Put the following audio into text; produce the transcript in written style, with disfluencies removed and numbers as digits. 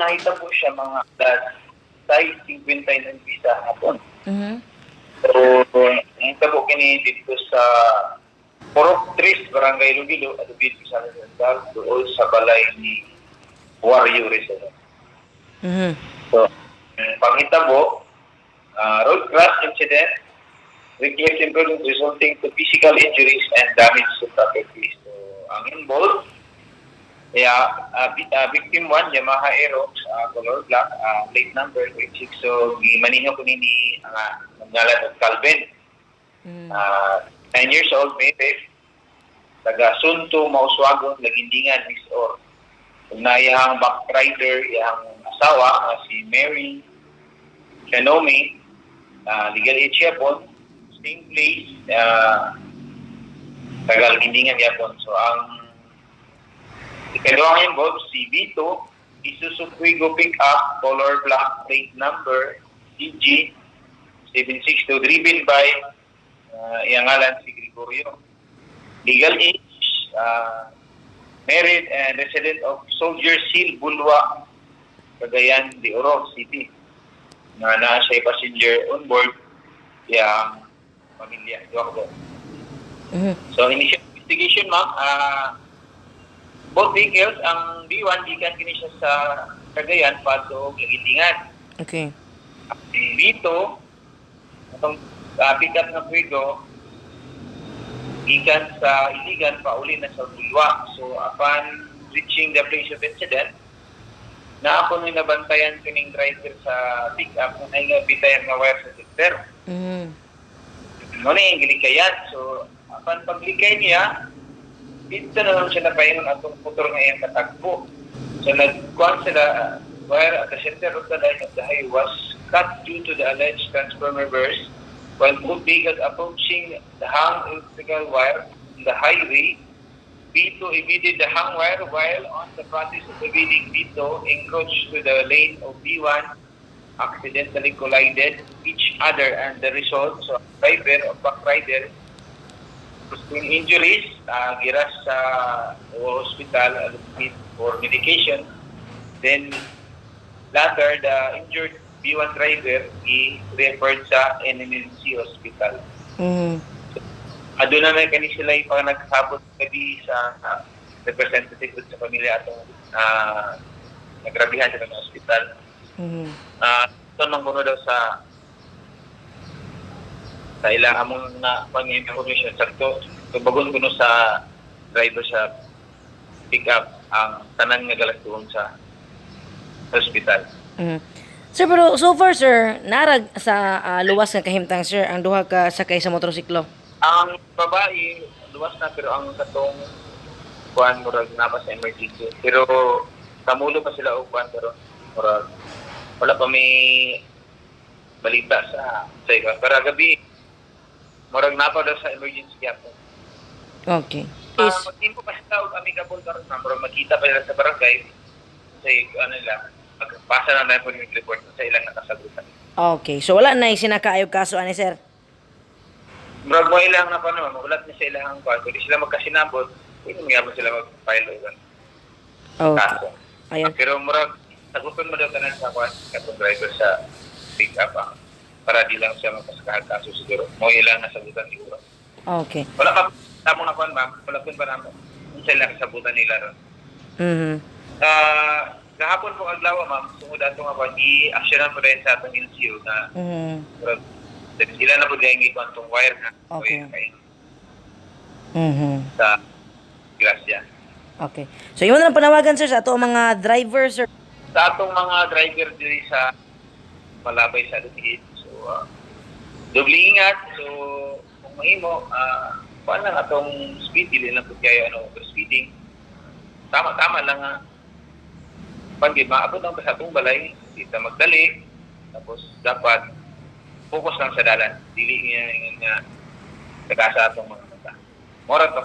nahitabo siya mga alas 6:59 sa hapon. So, nahitabo kini dito sa Purok Tres, Barangay Lugilo, Alubid, Misamis Oriental, doon sa balay ni Wario Rizal. So, ang panghitabo, road crash incident, reckless imprudence resulting to physical injuries and damage to property. So, ang involved, kaya victim 1, Yamaha Aerox, color black, plate number 86. So, gimaniho ko ni ang ngalan og Calvin. 9 years old, maybe. Taga Sunto, Mauswagon, Lagindingan, MisOr. Ug na iyang back rider, iyang asawa, nga si Mary Shanomi, legal age yapon, same place, taga Lagindingan yapon. So, ang ikaduhang involved, si Vito, Isuzu Fuego pickup, color black, plate number, CG 762, driven by iyang ngalan si Gregorio. Legal age, married and resident of Soldier Seal, Bulua, Cagayan de Oro City. Nga naa siya passenger on board, iyang pamilya. Duha ko. So, initial investigation, ma'am, both vehicles, ang B1, gikan kini siya sa Cagayan, padung Lagindingan. Ang B2, atong pickup ng Fuego, gikan sa Iligan, pauli na sa Bulua. So, upon reaching the place of incident, naa ko ni nabantayan kining driver sa pickup kung ay nga bitayan nga wire sa center. Mo ni ang gilikayan. So, upon paglikay niya, dito na lang siya napaingon atong motor nga iyang katagpo. So, nagkuhan sila, wire at the center of the line of the highway was cut due to the alleged transformer burst while both vehicles approaching the hung electrical wire on the highway. B2 evaded the hung wire. While on the process of evading, B2 encroached to the lane of B1, accidentally collided each other, and the result, so driver of back rider sustained injuries, gi-rush sa hospital for medication. Then later, the injured B1 driver i-referred sa NMMC Hospital. Aduna na kani sila yung pag nagsabot gabi sa representative sa pamilya atong nagrabihan sa kanang hospital. Ito nang kuno daw sa ilang among na pang-information, sakto tubagon kuno sa driver sa pick up ang tanan nga galastuhon sa hospital. Sir, pero so far, sir, narag sa luwas nga kahimtang, sir, ang duha ka sakay sa motorsiklo? Ang babae luwas na, pero ang katong kuan, murag naa pa sa emergency. Pero kamulo pa sila og kuan, pero murag wala pa may balita sa iba. Pero gabi murag naa pa daw sa emergency gyapon. Is, Magtimpo pa sila og amicable karon na murag magkita pa sila sa barangay sa ano nila, magpasa na na po yung report sa ilang nakasagutan. Okay. So wala na yung sinakaayog kaso ani, sir? Murag mo ilang na pa naman, wala na sa ilang kuan. Kung di sila magkasinabot, hindi mo sila mag-file og kaso. Ayun. Pero murag saguton mo daw tanan sa kuan, katong driver sa pick up para di lang siya magpasakahan kaso siguro. Mo ilang nasagutan siguro. Wala pa tamo na kuan, ma'am, wala pa namo. Unsa ilang kasabutan nila ron. Gahapon po adlaw, ma'am, tungod ato nga kuan, i-actionan po din sa atong LGU na murag sila na po din gikuan tong wire na wire kay sa grasya. Okay. So yun na lang panawagan, sir, sa ato ang mga driver, sir. Sa atong mga driver diri sa Malabay sa Lutihid. So, doble ingat. So, kung mahimo, kuan lang atong speed, dili lang pud kayo ano, overspeeding. Tama-tama lang nga. Pag maabot lang pa sa atong balay, di ta magdali. Tapos, dapat focus lang sa dalan. Dili nga nga nga sa atong mga mata. Mora to.